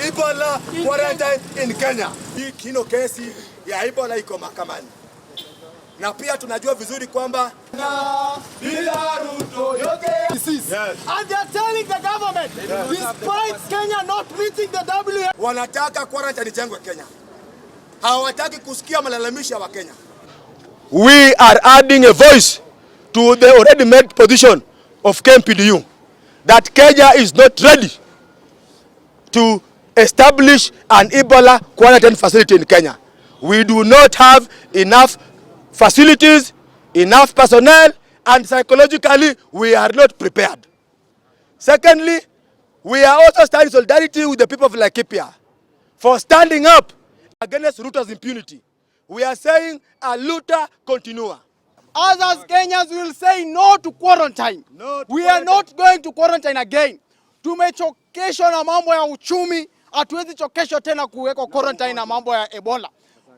Ebola quarantine in Kenya. Hii kino kesi ya Ebola iko mahakamani, na pia tunajua vizuri kwamba bila Ruto yote. Yes. And they are telling the government, despite Kenya not meeting the WHO Wanataka quarantine ijengwe Kenya, hawataki kusikia malalamisho ya Wakenya. We are adding a voice to the already made position of KMPDU that Kenya is not ready to establish an Ebola quarantine facility in Kenya. We do not have enough facilities, enough personnel, and psychologically we are not prepared. Secondly, we are also standing in solidarity with the people of Laikipia for standing up against Ruto's impunity. We are saying a luta continua. Us as Kenyans will say no to quarantine. No to We are quarantine. Not going to quarantine again. Tumechokeshwa na mambo ya uchumi, hatuwezi chokeshwa tena kuwekwa quarantine na mambo ya Ebola.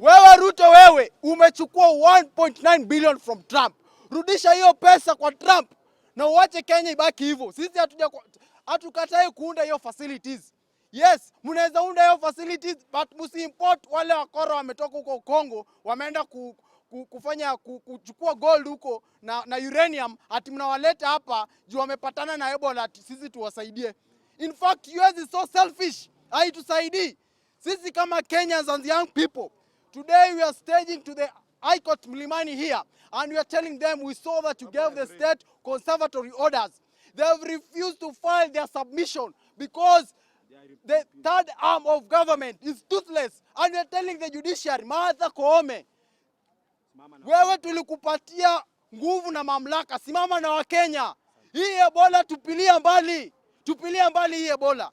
Wewe Ruto, wewe umechukua 1.9 billion from Trump. Rudisha hiyo pesa kwa Trump na uache Kenya ibaki hivyo. Sisi hatukatai kuunda hiyo facilities. Yes, mnaweza unda hiyo facilities, but msiimport wale wakora wametoka huko Congo, wameenda kufanya kuchukua gold huko na uranium, ati mnawaleta hapa juu wamepatana na Ebola, ati sisi tuwasaidie. In fact, yours is so selfish, haitusaidii. Sisi kama Kenyans and young people, today we are staging to the High Court Mlimani here, and we are telling them we saw that you gave the state conservatory orders. They have refused to file their submission because the third arm of government is toothless, and we are telling the judiciary, Martha Koome, wewe tulikupatia nguvu na mamlaka, simama na Wakenya. Hii Ebola tupilia mbali, tupilia mbali hii Ebola.